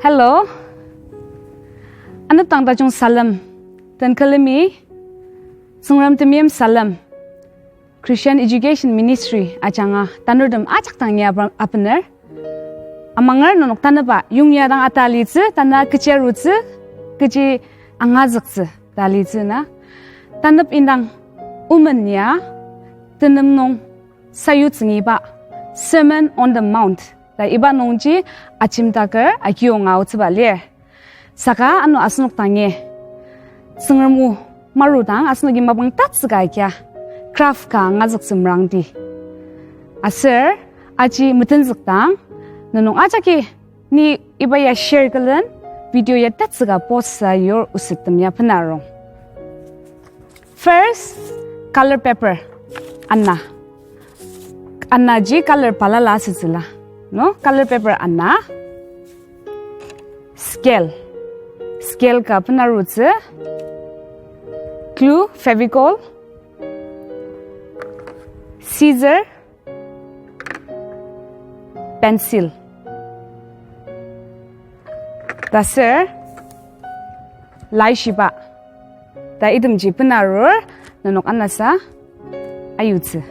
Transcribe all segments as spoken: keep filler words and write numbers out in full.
Hello. Anepdang tajung salem. Tenkülemi, Tsüngrem temeim salem. Christian Education Ministry ajanga tanurtem ajak dang ya apa-, apener. Amanger nenok tanüba yongya dang ata litsü, tanü kechi arutsü, kechi angazüktsü ta litsü na. Tanep indang omen ya, tenem nung sayutsüngiba Sermon on the Mount ta iba nungji ajemdaker akiyonga aotsüba lir. Saka ano asenok dangi Tsüngrem o marudang asenoki mapang tatsüka akia craft ka angazüktsü merangdi. Aser aji metenzükdang nenok ajaki ni iba ya share külen video ya tatsüka post sa yur osettem ya benarung. First, color paper ana. Ana ji color balala asütsüla. No, color paper ana. Scale. Scale ka benarutsü. Glue, Fevicol. Scissor. Pencil. Taser laishiba. Ta itemji benarur nenok anasa ayutsü.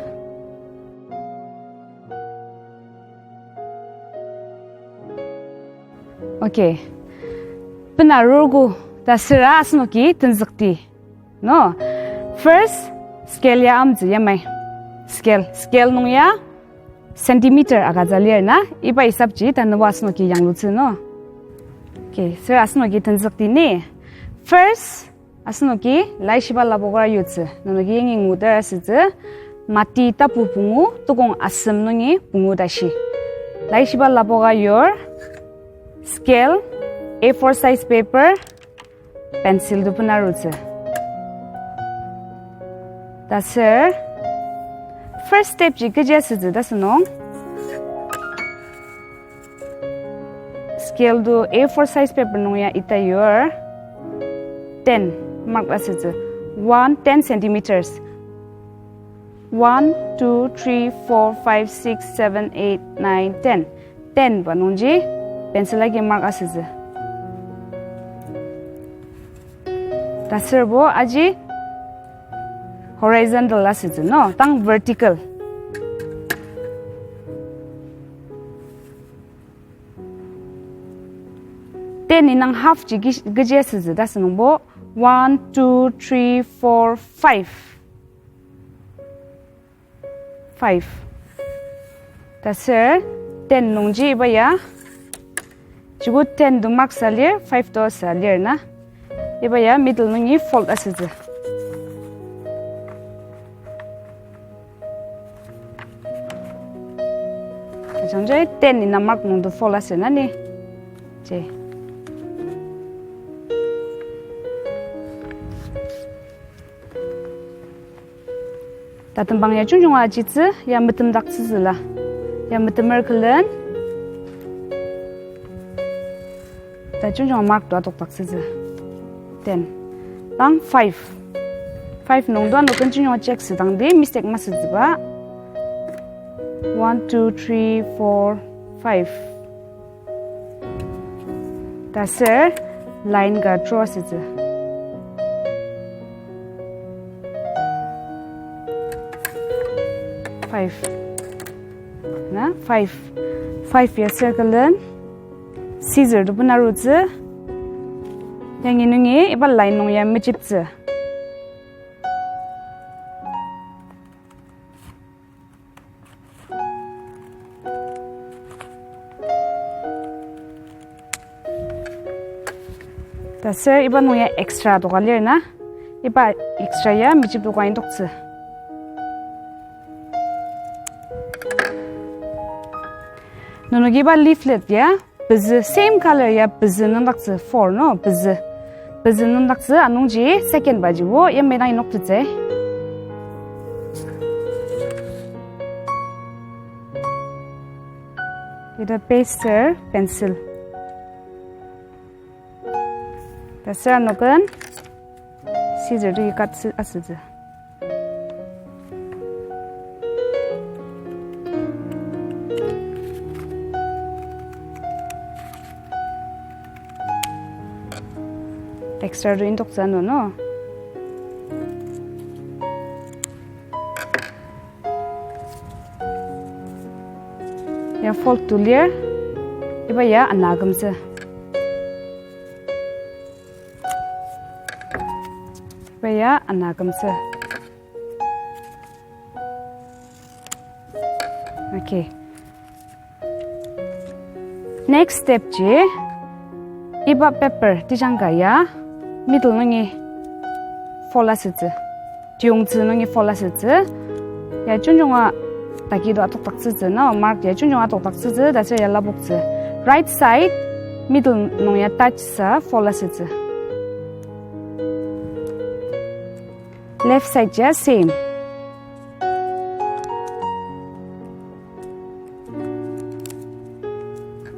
Okay. Benarurgo ta süra asenoki tenzükti. No. First, scale ya amtsü yamai. Scale. Scale nung ya centimeter agütsü lir na. Iba hisapji tanübo asenoki yanglutsü no. Okay, süra asenoki tenzükti ni. First, asenoki laishiba lapoka yutsü. Nenoki yangi nguter asütsü. Mati tapu pungu, tukong asem nungi pungu tashi. Laishiba lapoka yur, scale, A four size paper, pencil to benarutsü. Taser, first step ji kechi asütsü ta sünung. Scale to A four size paper nung ya ita yur ten mark asütsü. One, ten centimeters. One, two, three, four, five, six, seven, eight, nine, ten. Ten ba nungji pencil agi mark asütsü. Taserbo aji horizontal asütsü, no? Tang vertical. Ten indang half ji gi-, kechi asütsü ta sünungbo. One, two, three, four, five. Five. Taser ten nungji iba ya. Jibo ten to mark sa lir, five to sa lir na. Iba ya middle nungi fold asütsü. Ajangji ten ina mark nung to fold asü na ni. Je. Tatembang ya jungjunga ajitsü, ya metemdaktsütsüla. Ya metemer külen. Ta jungjunga mark to adokdaktsütsü. Ten. Tang five. Five nung to ano ken jungjunga check südangdi mistake masütsüba. One, two, three, four, five. Taser line ka draw asütsü. Five. Na, five. Five ya circle-en scissor to benarutsü. Yangi nungi iba line nung ya mechiptsü. Taser iba nung ya extra doka lir na, iba extra ya mechip doka indoktsü. Nenoki iba leaflet ya, pezü same color ya pezü nüngdaktsü four no, pezü. Pezü nüngdaktsü anungji second bajibo yamai dang inoktettsü. Ita paster pencil. Taser anoken scissor to cut asü-, asütsü. Extra to indoktsü ano no. Ya fold to lir. Iba ya ana kümtsü. Iba ya ana kümtsü. Okay. Next step ji, iba paper tejang ka ya middle nungi fold asütsü. Tiyongtsü nungi fold asütsü. Ya jungjunga taki to atokdaktsütsü, no, mark ya jungjunga atokdaktsütsü, taser ya lapoktsü. Right side, middle nung ya touch sa fold asütsü. Left side ya same.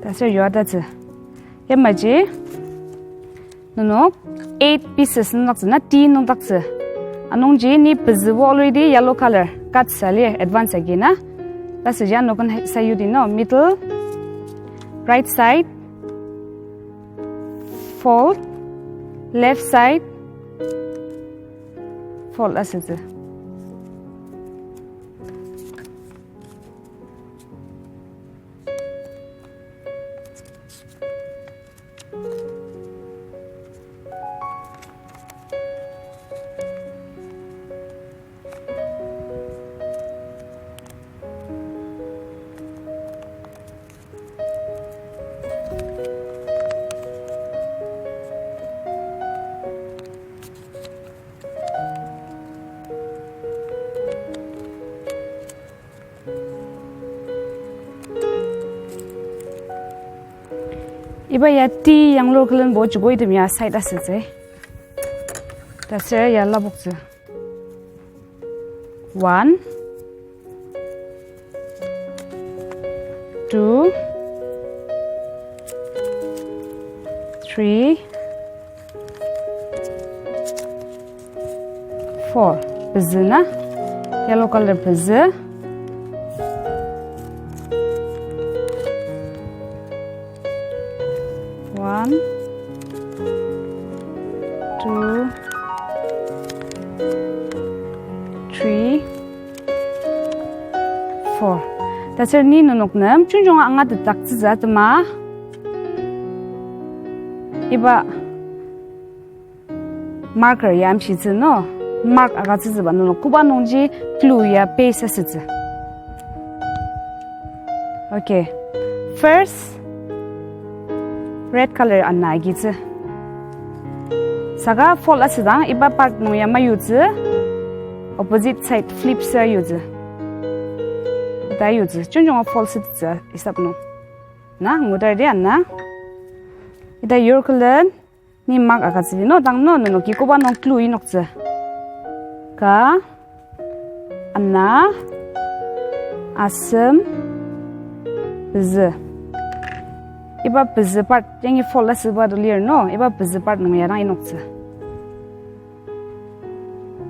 Taser yua tatsü. Yamaji, nenok eight pieces nungdaktsü, na T nungdaktsü. Anungji ni pezübo already yellow color cut sa lir advance agi na. Taser ya nokon sayudi no, middle, right side, fold, left side, fold asütsü. Iba ya T yanglur külenbo joko item ya side asütsü. Taser ya lapoktsü. One, two, three, four. Pezü na? Yellow color pezü. One, two, three, four. Taser ni nenok nem jungjunga angatetdaktsütsü atema. Iba marker ya amshitsü no, mark agütsütsüba nenok koba nungji clue ya paste asütsü. Okay. First, red color ana agitsü. Saka fold asüdang iba part nung ya mayutsü, opposite side flip sa yutsü. Ita yutsü. Jungjunga fold sütsü isap nung. Na, ngudar di ana. Ita yur külen. Ni mark agütsüdi no, dang no, nenoki koba nung clue inoktsü. Ka, ana, asem, pezü. Iba pezü part, yangi fold asüba to lir no, iba pezü part nung ya dang inoktsü.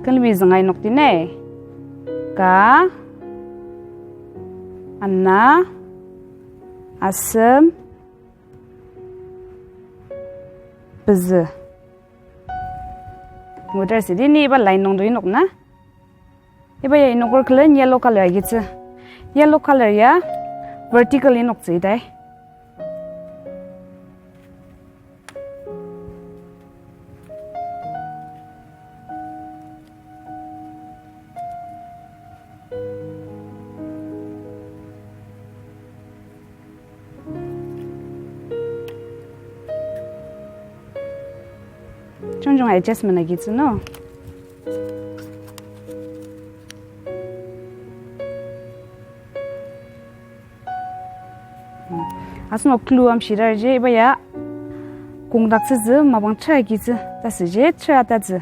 Külemi zünga inokdi ne. Ka, ana, asem, pezü. Ngudar südi ni iba line nung to inok na. Iba ya inoker külen yellow color agitsü. Yellow color ya vertical inoktsü idai. Jungjung adjustment agitsü no. Asenok clue amshidarji iba ya kongdaktsütsü mapang tera agitsü, tasüji tera tatsü.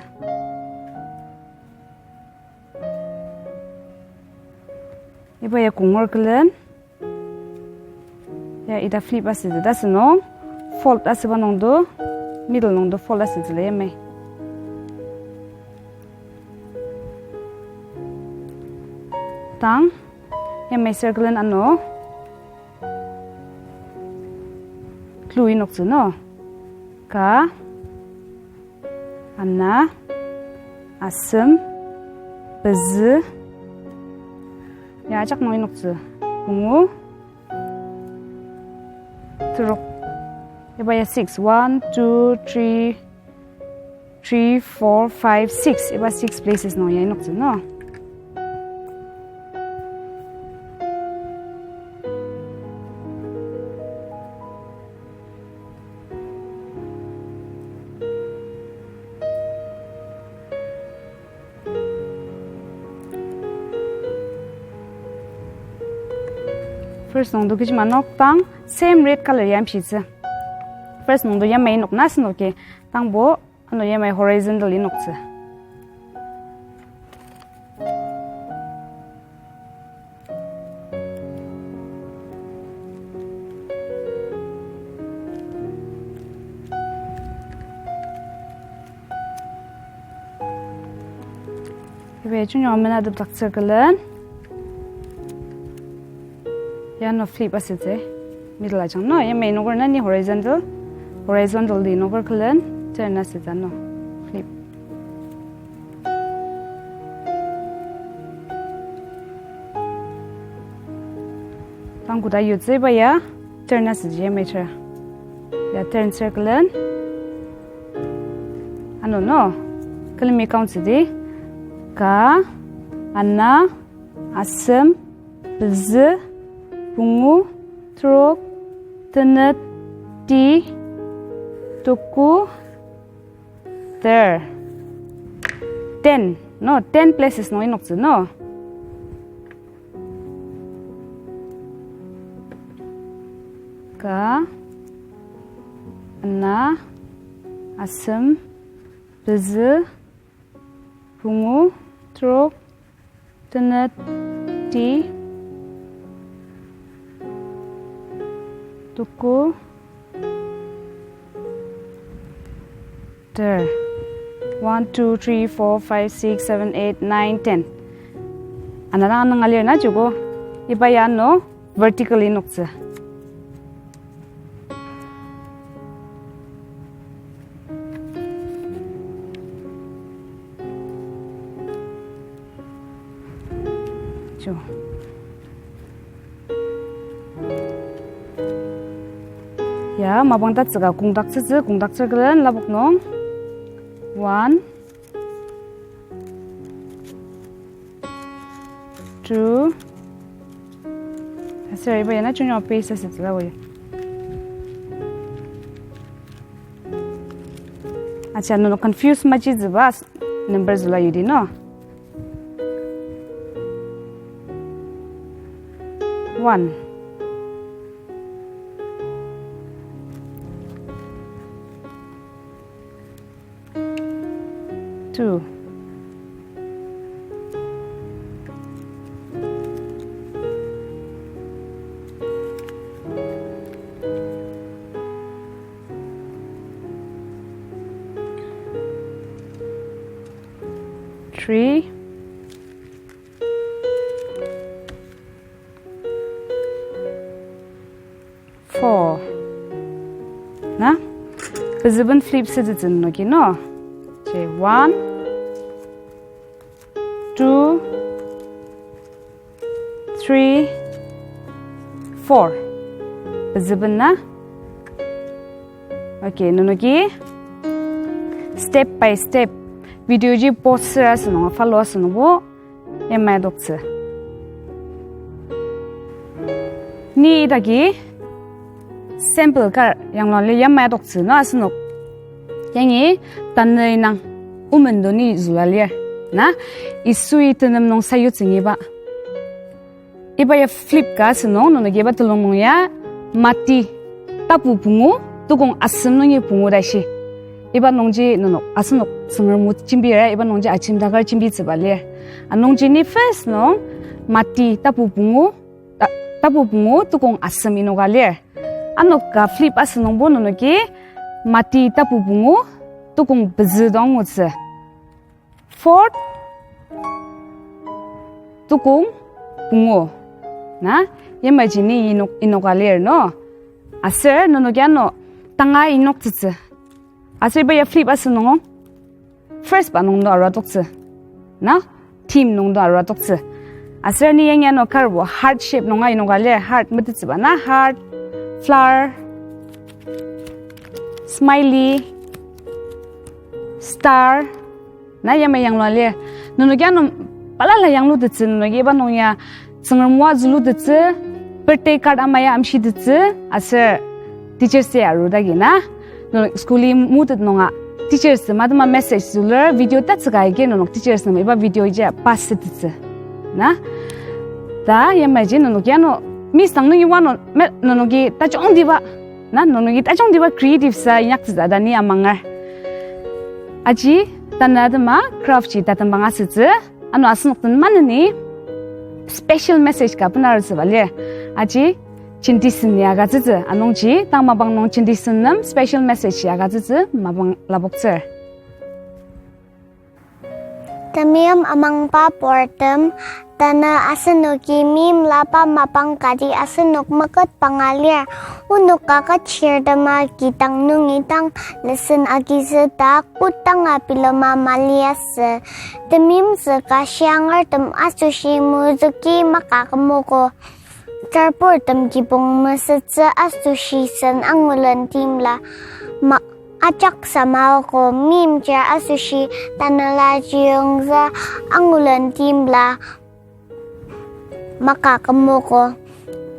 Iba ya kongor külen. Ya ita flip asütsü, tasü nung fold asüba nung do, middle nung do fold asütsüla yamai. Tang, yamai circle ano. Clue inoktsü no. Ka, Na, asem, pezü. Ya, ajak nung inoktsü. Pungu, terok. Iba ya six. One, two, three, three, four, five, six. Iba six places nung ya inoktsü, no? First nungdo kechi manok tang same red color ya amshitsü. First nungdo yamai inok na asenoki tangbo ano yamai horizontal inoktsü. Ibe junyo amena depdak circle-en. Yano flip asütsü. Middle ajang no, yamai inoker na ni horizontal. Horizontal di inoker külen, turn asütsü no. Flip. Tang koda yutsü iba ya, turn asütsü ya major. Ya turn circle-en. Ano no, külemi count südi. Ka, ana, asem, pezü, pungu, trok, tenet, ti, tuku, ter. Ten, no, ten places nung inoktsü, no. Ka, ana, asem, pezü, pungu, trok, tenet, ti, tuku, ter. One, two, three, four, five, six, seven, eight, nine, ten. Ana dang anung alir na joko. Iba ya no vertical inoktsü. Jo. Ya, mapang tatsüka kongdaktsütsü, kongdaktsü külen lapok nung. One. Two. Aser iba ya na junyo paste asütsüla wui. Acha, nono confuse majitsüba number züla yudi no. One. Two. Three. Four. Na? Pezüben flip sütsütsü noki no? Ji one, two, three, four. Pezüben na? Okay, nenoki step by step video ji pause asünung, follow asünungbo yamai adoktsü. Ni idaki sample kar yanglua lir yamai adoktsü no asenok. Yangi tanü inang omendo ni züla lir. Na, Yisui tenem nung sayutsü ngiba. Iba ya flip ka asünung, nenoki iba telung nung ya Mati tapu pungu, tukong asem nungi pungu ta shi. Iba nungji nenok asenok Tsüngrem o jembira, iba nungji ajemdaker jembitsüba lir. Anungji ni first nung Mati tapu pungu, ta-, tapu pungu tukong asem inoka lir. Ano ka flip asünungbo nenoki Mati tapu pungu tukong pezü dang angutsü. Fourth, tukong pungu. Na, yamaji ni inok, inoka lir no. Aser nenoki ano tanga inoktsütsü. Aser iba ya flip asünung. first ba nung do arua toktsü. Na, theme nung do arua toktsü. Aser ni yangi ano karbo heart shape nunga inoka lir, heart metettsüba na, heart, flower, smiley, star, na yamai yanglua lir. Nenoki ano balala yanglutettsü, nenoki iba nung ya Tsüngrem wa zülutettsü, birthday card ama ya amshitettsü, aser Teachers Day arudagi na. Nenok school-i mutet nunga teachers matema message zülur, video tatsüka agi nenok teachers nem iba video ji pass sütettsü. Na? Ta yamaji nenok ya ano Miss dang nungi wa no me-, nenoki tajungtiba. Na, nenoki tajungtiba creative sa inyaktsütsü ta ni amanger. Aji, tanü atema craft ji tatembang asütsü, ano asenok den maneni special message ka benarutsüba lir. Aji, Chinti Sen ya agütsütsü, anungji tang mapang nung Chinti Sen nem special message ya agütsütsü mapang lapoktsür. Temeim amangba purtem, tanü asenoki meimlaba mapang kati asenok meketbanga lir. Onok kaket shirtema kidang nungi tang lesson agizü ta kodanga bilema maliasü. Temeimtsü ka shiangertem asoshi mozüki maka kümogo. Charburtem kibong mesütsü asoshi sen angulen timla ma-, ajak samaogo, meimchir asoshi tanela chiyongzü angulen timla maka kümogo.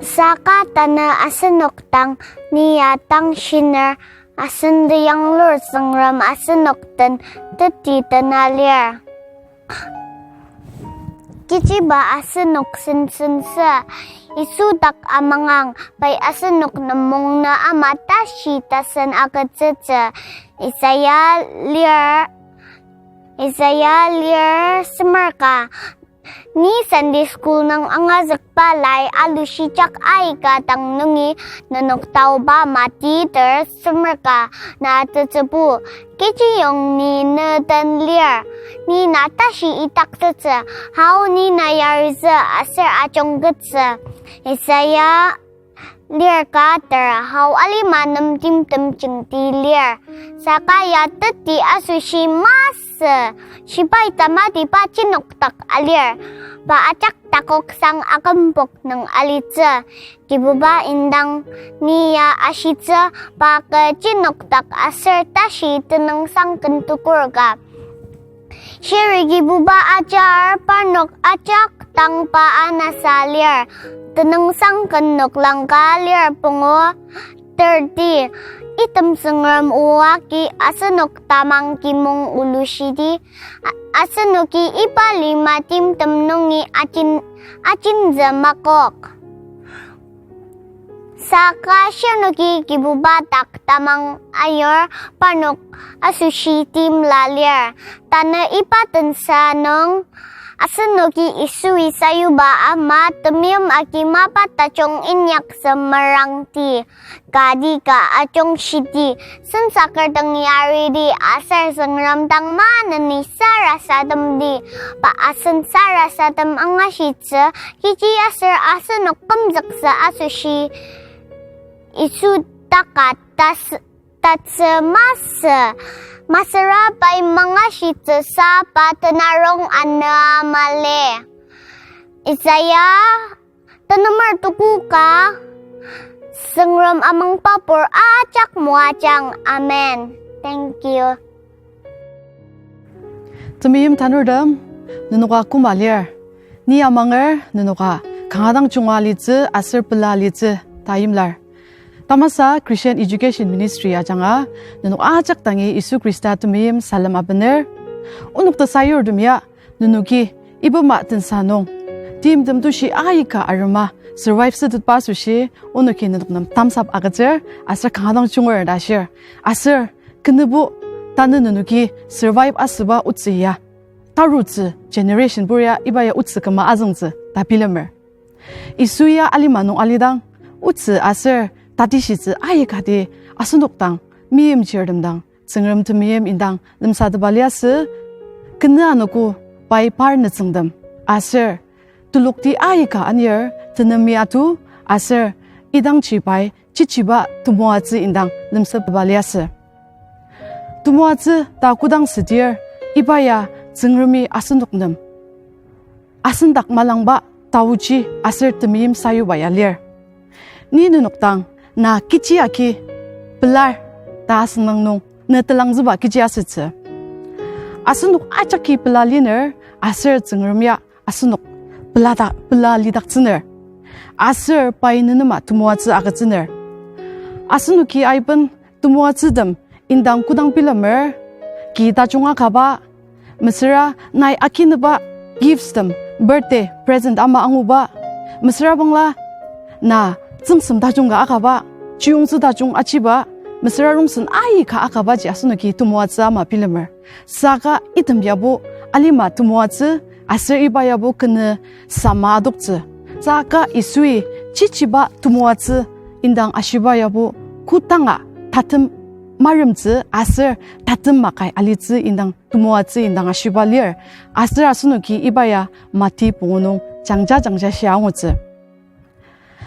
Saka tanü asenok dang ni ya dang shiner, asen teyanglur Tsüngrem asenok den teti tena lir. Kechiba asenok sensentsü, Yisu dak amangang pai asenok nem mungna ama tashi tasen agütsütsü. Isaiah lir, Isaiah lir semer ka. Ni Sunday school nung angazükba lai alushijak aika dang nungi nenok taoba Mati ter semer ka na tetsübu. Kechiyong ni ne den lir, ni na tashi itaktsütsü, hao ni na yaritsü aser ajungkettsü. Isaiah lir ka ter hao alima nem timtem jenti lir. Saka ya teti asoshi masü, shibai tamatiba chinokdak alir. Pa ajak takoksang akümpok nung alitsü. Kibuba indang ni ya ashitsü, pa kü chinokdak aser tashi tenüngsang ken tukur ka. Shiri Kibuba ajar parnok ajak tangba anasa lir. Tenüngsang ken noklang ka lir pungu thirty. Item Tsüngrem o agi asenok tamang kimong ulushidi, a-, asenoki iba lima timtem nungi ajin-, ajinzü makok. Saka shirnoki Kibuba dak tamang ayur parnok asoshi timla lir. Tanü iba tensa nung asenoki Yisui sayuba ama temeim agi mapa tajung inyaksem merangdi, kati ka ajungshidi, sensaker dang yaridi aser Tsüngrem dang maneni sarasademdi, pa asen sarasadem angashitsü, kechi aser asenok kümzüktsü asoshi Yisu taka tas-, tatsü masü, masüra pai mangashitsüsa pa tenarong anü mali. Isaiah tenemer tuku ka, Tsüngrem amangba pur ajak moajang. Amen. Thank you. Temeim tanurtem, nenoka koma lir? Ni amanger nenoka kanga dang junga alitsü aser pela alitsü ta imlar. Tamasa Christian Education Ministry ajanga nenok ajak dangi Yisu Khrista temeim salem abener. Onok tesayurtem ya, nenoki iba ma tensa nung timtem tushi aika arema survive sütetba asoshi onoki nenok nem tamsap agütsür aser kanga dang junger ta ashir. Aser kenübo tanü nenoki survive asüba otsü ya, tarutsü generation bur ya iba ya otsü küma azüngtsü ta bilemer. Yisu ya alima nung alidang, otsü aser tatishitsü aikati asenok dang, meimchirtem dang, Tsüngrem temeim indang lemsatepa liasü, kenü anogo pai par nütsüngtem, aser telokti aika anir tenemi atu, aser idangji pai chichiba temoatsü indang lemsatepa liasü. Temoatsü ta kodang südir, Iba ya Tsüngremi asenok nem asendak malangba taoji aser temeim sayuba ya lir. Ni nenok dang na kechi agi pelar ta asüngdang nung ne telangzüba kechi asütsü? Asenok ajaki pela liner, aser Tsüngrem ya asenok pela ta, pela lidaktsüner. Aser pai nenema temoatsü agütsüner. Asenoki aiben temoatsütem indang kodang bilemer, ki tajung akaba, mesüra nai akinüba gifts tem, birthday present ama anguba, mesüra bangla na tsüngsem tajung ka akaba, chiyongtsü tajung achiba, mesüra rongsen aika akabaji asenoki temoatsü ama bilemer. Saka item yabo alima temoatsü, aser iba yabo kenü sama adoktsü. Saka Yisui chichiba temoatsü indang ashiba yabo kodanga tatem maremtsü aser tatem makai alitsü indang temoatsü indang ashiba lir. Aser asenoki iba ya Mati pungu nung jangja jangja shia angutsü.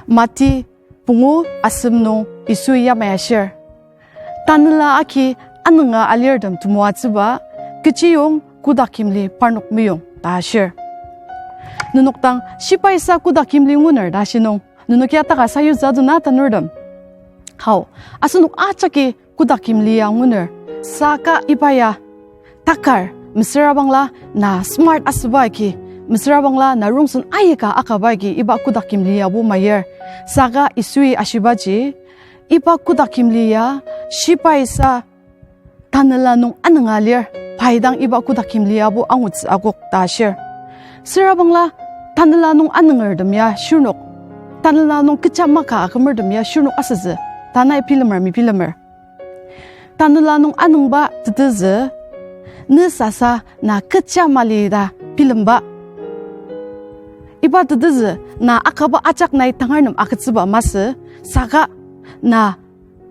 Mati pungu asem nung Yisui yamai ashir, Tanela agi anünga alirtem temoatsüba, kechiyong kotak yimli parnok meyong ta ashir. Nenok dang shibaisa kotak yimli nguner ta ashinung, nenoki ataka sayutsü adona tanurtem? Hao, asenok ajaki kotak yimli ya nguner, saka iba ya takar, mesüra bangla na smart asüba agi, mesüra bangla na rongsen aika akaba agi iba kotak yimli yabo mayir. Saka Yisui ashibaji, iba kotak yimli ya shibaisa tanela nung anünga lir, pai dang iba kotak yimli yabo angutsü akok ta ashir. Süra bangla tanela nung anüngertem ya shirnok, tanela nung kecha maka akümertem ya shirnok asütsü, tanai bilemer mi bilemer? Tanela nung anüngba tetezü, ne sasa na kecha mali ta bilemba. Iba tetezü na akaba ajak nai tangar nem agütsüba masü, saka na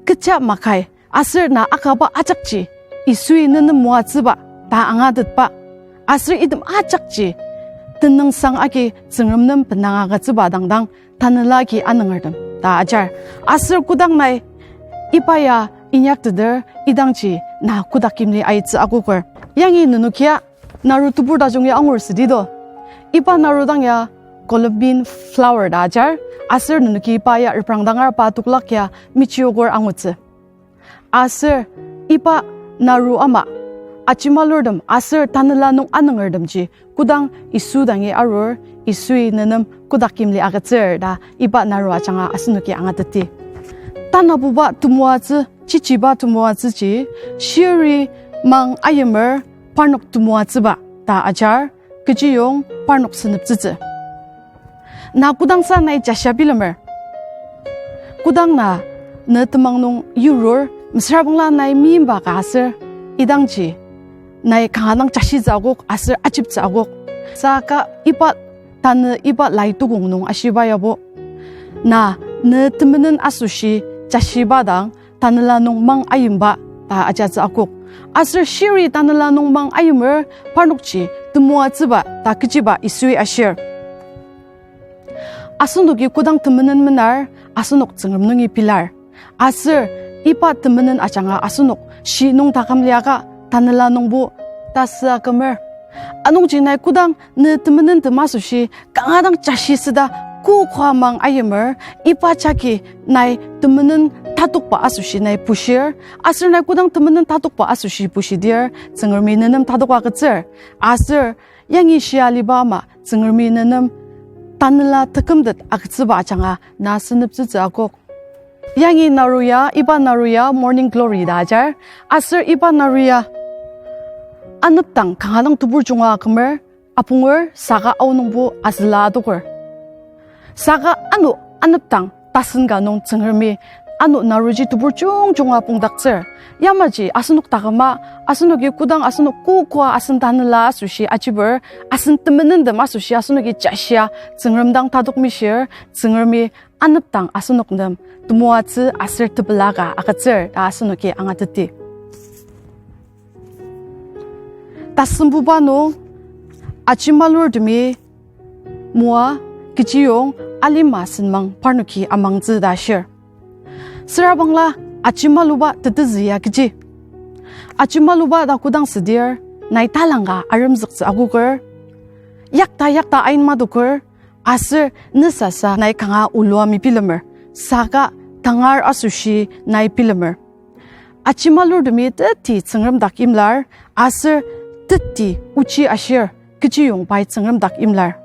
kecha makai, aser na akaba ajakji Yisui ne nem moatsüba ta angatetba, aser item ajakji tenüngsang agi Tsüngrem nem benang agütsüba dangdang tanela agi anüngertem ta ajar. Aser kodang nai iba ya inyakteter, idangji na kotak yimli aitsü akoker. Yangi nenokia naru tebur tajung ya angur südi do. Iba naru dang ya Columbian flower ta ajar, aser nenoki iba ya reprangdangar pa toklak ya mechioker angutsü. Aser iba naru ama ajemalurtem aser tanela nung anüngertemji kodang Yisu dangi arur, Yisui ne nem kotak yimli agütsür ta iba naru ajanga asenoki angateti. Tanabuba temoatsü, chichiba temoatsüji, shiri mang ayimer parnok temoatsüba ta ajar, kechiyong parnok seneptsütsü. Na kodangsa nai jashia bilemer? Kodang na ne temang nung yurur, mesüra bangla nai meimba ka aser, idangji nai kanga dang jashitsü akok aser ajiptsü akok. Saka iba tanü iba lai tukong nung ashiba yabo, na ne temenen asoshi jashiba dang tanela nung mang ayimba ta ajatsü akok. Aser shiri tanela nung mang ayimer parnokji temoatsüba ta kechiba Yisui ashir. Asenoki kodang temenen menar, asenok Tsüngrem nungi pelar. Aser iba temenen ajanga asenok shi nung taküm liaka tanela nungbo tasü akümer. Anungji nai kodang ne temenen tem asoshi kanga dang jashi süda kokoa mang ayimer, iba jagi nai temenen tatokba asoshi nai bushir, aser nai kodang temenen tatokba asoshi bushidir, Tsüngremi ne nem tatok agütsür. Aser yangi shia aliba ama Tsüngremi ne nem tanela tekümtet agütsüba ajanga na seneptsütsü akok. Yangi naru ya, iba naru ya Morning Glory ta ajar. Aser iba naru ya anepdang kanga dang tebur junga akümer, apunger saka aonungbo azüla adoker. Saka ano anepdang tasen ka nung Tsüngremi ano naruji tebur jungjunga pongdaktsür. Yamaji asenok taküma, asenoki kodang asenok kokoa asen tanela asoshi ajiber, asen temenentem asoshi asenoki jashia Tsüngrem dang tatok mishir, Tsüngremi anepdang asenok nem temoatsü aser tepela ka agütsür ta asenoki angateti. Tasembuba nung ajemalurtemi moa, kechiyong alima senmang parnoki amangtsü ta ashir. Süra bangla ajemaluba tetezü ya kechi? Ajemaluba ta kodang südir, nai talangka aremzüktsü akoker, yakta yakta ain madoker, aser nesasa nai kanga olua mebilemer, saka tangar asoshi nai bilemer. Ajemalurtemi teti Tsüngrem dak imlar, aser teti ochi ashir, kechiyong pai Tsüngrem dak imlar.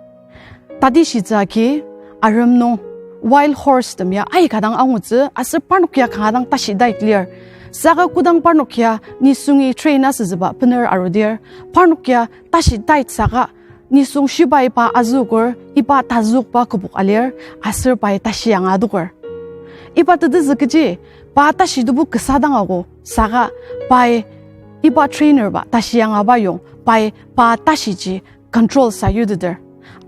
Tatishitsü agi arem nung wild horse tem ya aika dang angutsü, aser parnok ya kanga dang tashi tait lir. Saka kodang parnok ya nisungi train asütsüba bener arudir, parnok ya tashi tait saka nisung shibai pa azüoker, iba tazükba kübok alir, aser pai tashi anga adoker. Iba tetezü kechi, pa tashi tebu kasa dang ako, saka pai iba trainer ba tashi angaba yong, pai pa tashiji control sayuteter.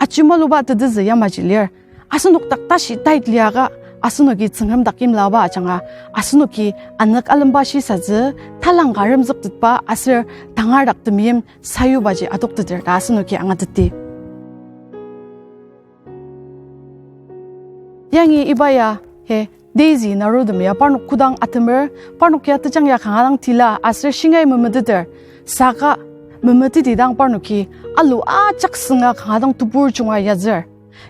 Ajemaluba tetezü yamaji lir. Asenok dak tashi tait liaka, asenoki Tsüngrem dak imlaba ajanga, asenoki anük alemba shisatsü, talangka aremzüktetba aser tangar dak temeim sayubaji adokteter ta asenoki angateti. Yangi iba ya, he, Daisy narutem ya parnok kodang atemer, parnok ya tejang ya kanga dang tila aser shingai memeteter, saka memeteti dang parnoki alu ajak sünga kanga dang tebur junga yazür.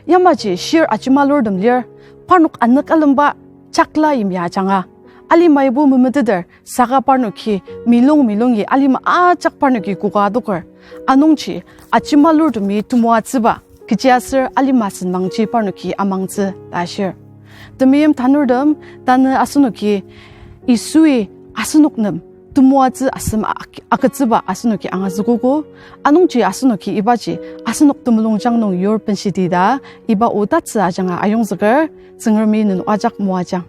Yamaji shir ajemalurtem lir, parnok anük alemba chakla yimya ajanga. Alimaibo memeteter, saka parnoki milung milungi alima ajak parnoki koka adoker. Anungji ajemalurtemi temoatsüba, kechiaser alima senmangji parnoki amangtsü ta ashir. Temeim tanurtem, tanü asenoki Yisui asenok nem temoatsü asem ak-, agütsüba asenoki angazükogo. Anungji asenoki ibaji asenok temulungjang nung yur benshiti ta iba o tatsü ajanga ayongzüker. Tsüngremi nenok ajak moajang.